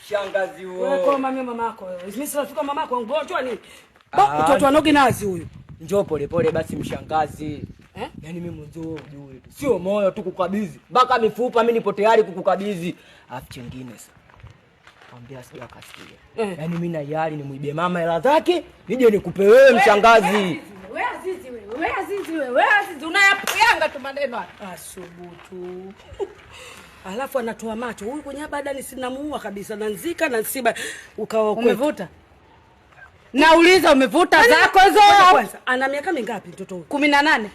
Shangazi Wewe wewe. koma mimi mamako wewe. Mimi si rafiki wa mamako mgonjwa nini? Ah. Mtoto anogi nazi huyu. Njoo polepole basi mshangazi. Eh? Yaani mimi mwanzo wewe ujue tu. Sio moyo tu kukabidhi. Mpaka mifupa mimi nipo tayari kukukabidhi. Alafu chengine sasa. Mwambia sija akasikia. Eh. Yaani mimi na hiari nimwibie mama hela zake, nije nikupe wewe mshangazi. Wewe Azizi wewe, wewe Azizi wewe, wewe Azizi unayapuyanga tu maneno haya. Asubutu. Alafu anatoa macho. Huyu kwenye abadani sinamuua kabisa na nzika na nsiba ukawa kwetu. Umevuta? Nauliza umevuta zako Ngoja hizo? Kwanza ana miaka mingapi mtoto huyu? 18.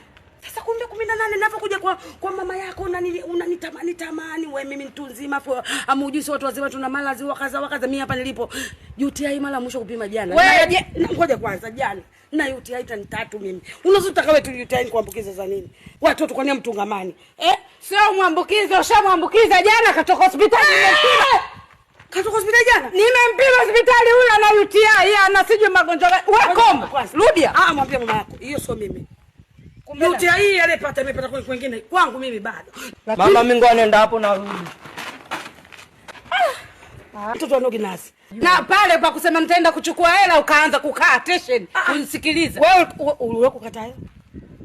Sasa kumbe 18 ninapokuja kwa mama yako unanitamani tamani wewe, mimi mtu nzima afu amujusi watu wazima tuna malazi wakaza wakaza. Mimi hapa nilipo UTI mara mwisho kupima jana. Wewe, Ngoja kwanza jana na UTI tani tatu mimi. Unazotaka wewe tu UTI kuambukiza za nini? Watoto kwa nini mtungamani? Eh? Sio mwambukizo, ushamwambukiza jana katoka hospitali nimempima. Katoka hospitali jana? Nimempima hospitali huyu ana UTI, ana sijui magonjwa gani. Wewe koma. Kwanza. Rudia. Ah, mwambie mama yako. Hiyo sio mimi. UTI alipata imepata kwingine. Kwangu mimi bado. Mama mimi ngoja nenda hapo narudi. Mtoto anogi nazi. Na pale pa kusema nitaenda kuchukua hela ukaanza kukaa attention kunisikiliza. Wewe uliwe kukataa hela?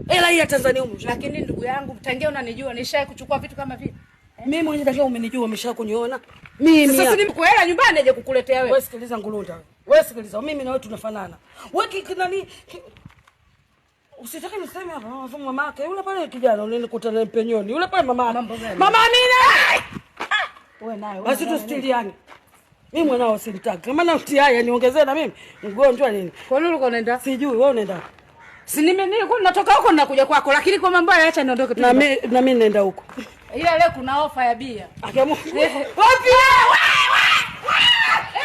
Hela hii ya Tanzania humu. Lakini ndugu yangu tangia unanijua nishaye kuchukua vitu kama vile. Mimi mwenyewe tangia umenijua umesha kuniona. Mimi. Sasa hapa. si nimekuwa hela nyumbani aje kukuletea wewe. Wewe sikiliza Ngulunda. Wewe sikiliza mimi na wewe tunafanana. Wewe nani usitake niseme hapa mama mama yake yule pale kijana ulinikuta naye mpenyoni. Yule pale mama yake. Mambo gani? Mama Amina! Wewe naye. Basi tusitiliane. Mimi mwanao simtaki. Kama na UTI niongezee na mimi mgonjwa nini? Kwa nini ulikuwa unaenda? Sijui wewe unaenda. Si nime nilikuwa natoka huko nakuja kwako lakini kwa mambo haya acha niondoke tu. Na mimi naenda huko. Ila leo kuna ofa ya bia. Akiamua. Wapi?